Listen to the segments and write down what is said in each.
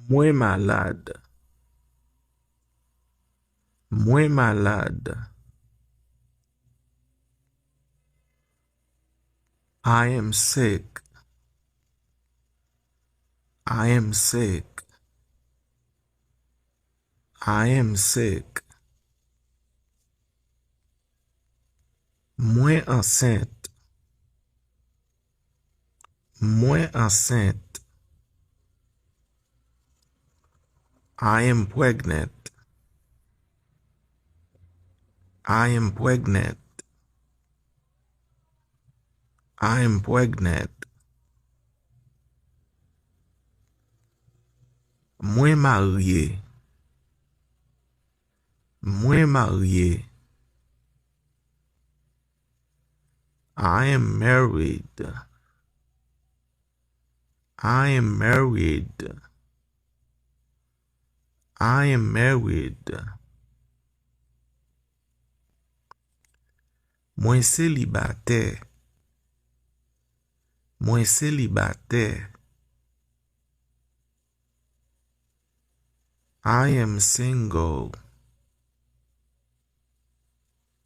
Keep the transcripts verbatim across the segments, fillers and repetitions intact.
Mwen malad. Mwen malad. I am sick. I am sick. I am sick. Mwen ansent. Mwen ansent. I am pregnant. I am pregnant. I am pregnant. Mwen marye. Mwen marye. I am married. I am married. I am married. Mwen selibatè. Mwen selibatè. I am single.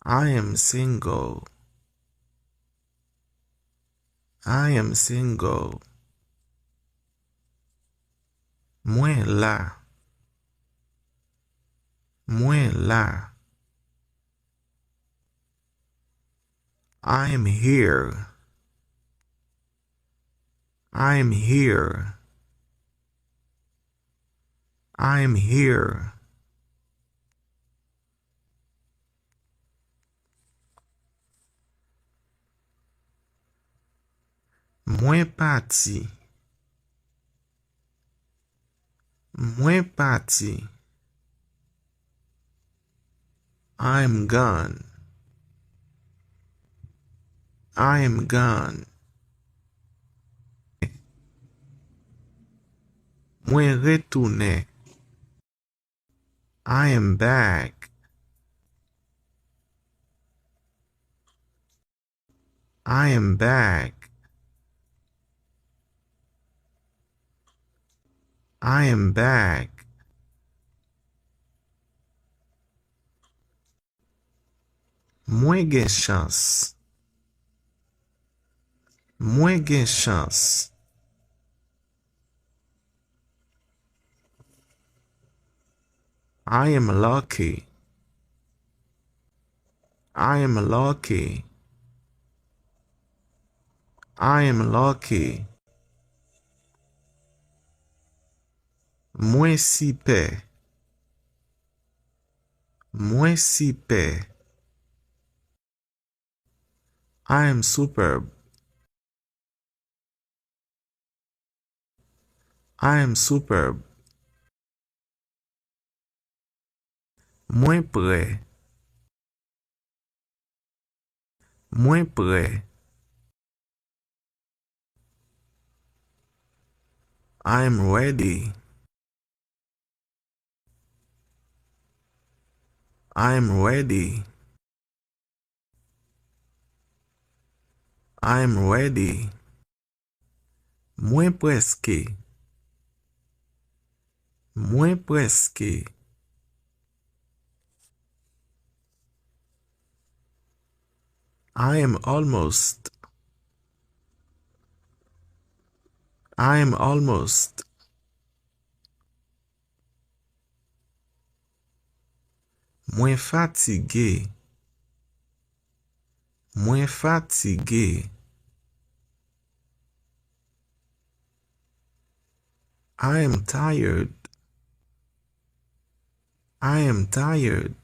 I am single. I am single. Mwen la. Mwen la. I am here. I am here. I am here. Mwen pati. Mwen pati. I am gone. I am gone. Mwen retounen. I am back. I am back. I am back. Mwen gen chans. Mwen gen chans. I am lucky. I am lucky. I am lucky. Mwen sipè. Mwen sipè. I am superb. I am superb. Mwen prè. Mwen prè. I am ready. I am ready. I am ready. Mwen prèske. Mwen prèske. I am almost. I am almost. Mwen fatige. Mwen fatige. I am tired. I am tired.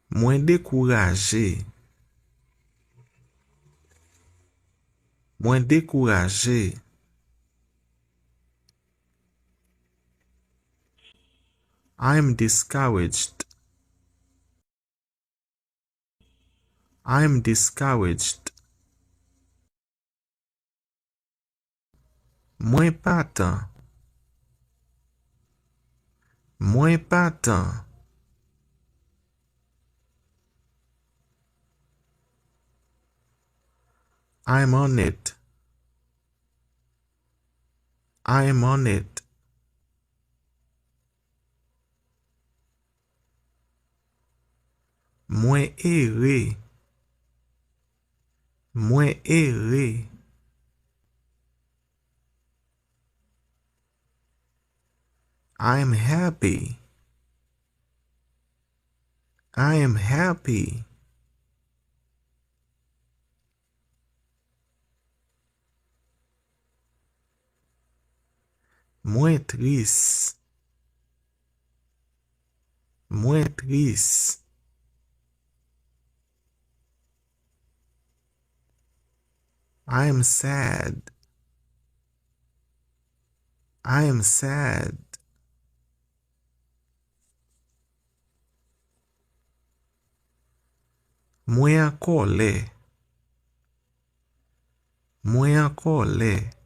Mwen dekouraje. Mwen dekouraje. I am discouraged. I am discouraged. Mwen patan. Mwen patan. I'm on it. I'm on it. Mwen ere. Mwen ere. I'm happy. I am happy. Mwen tris. Mwen tris. I am sad. I am sad. Mwen an kòlè. Mwen an kòlè.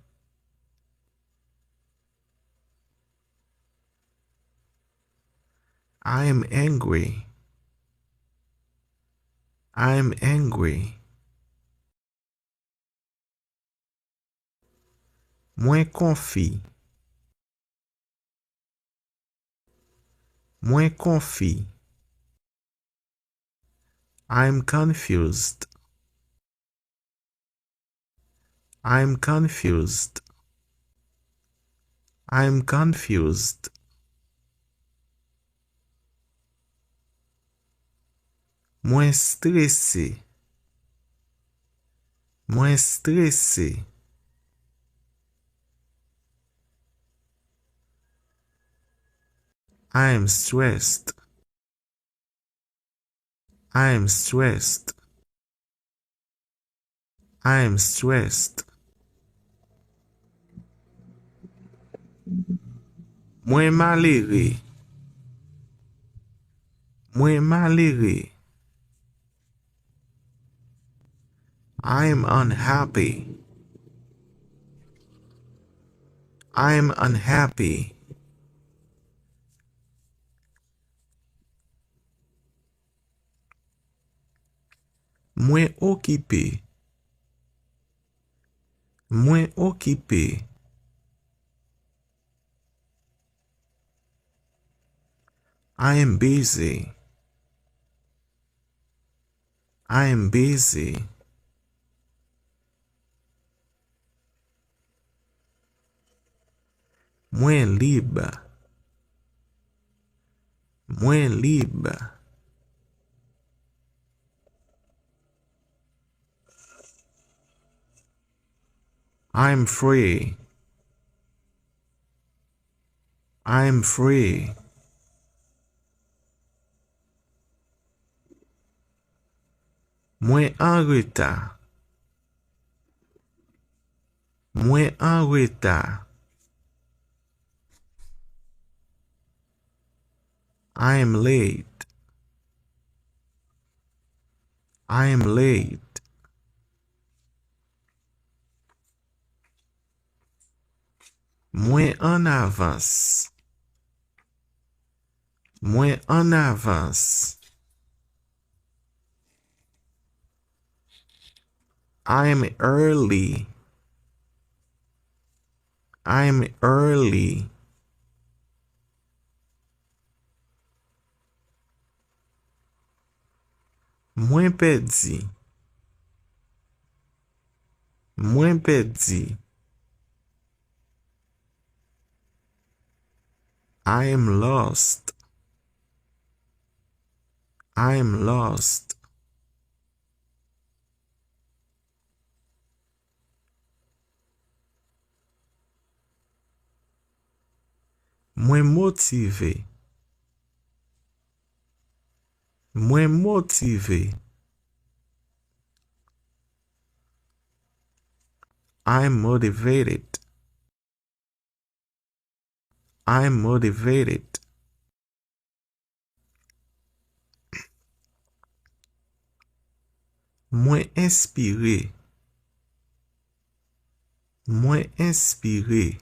I am angry. I am angry. Mwen konfi. Mwen konfi. I'm confused. I'm confused. I'm confused. Mwen strese. Mwen strese. I am stressed. I am stressed. I am stressed. Mwen malere. Mwen malere. I am unhappy. I am unhappy. Mwen okipe. Mwen okipe. I am busy. I am busy. Mwen lib. Mwen lib. I'm free. I'm free. Mwen an reta. Mwen an reta. I am late. I am late. Mwen an avans. Mwen an avans. I am early. I am early. Mwen pèdi. Mwen pèdi. I am lost. I am lost. Mwen motive. Mwen motive. I am motivated. I am motivated. Mwen enspire. Mwen enspire.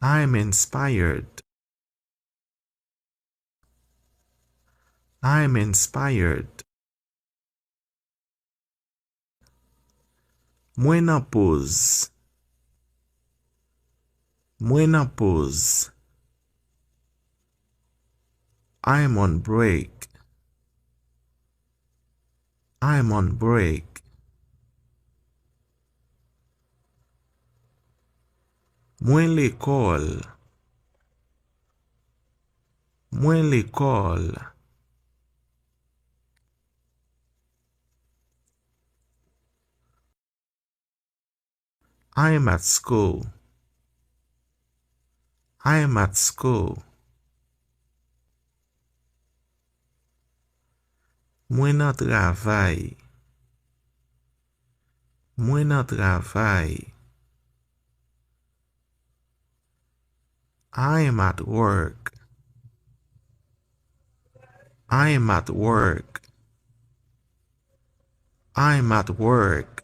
I am inspired. I'm inspired. Mwen nan poz. Mwen nan poz. I'm on break. I'm on break. Mwen lekòl. Mwen lekòl. I'm at school. I'm at school. Mwen nan travay. Mwen nan travay. I'm at work. I'm at work. I'm at work.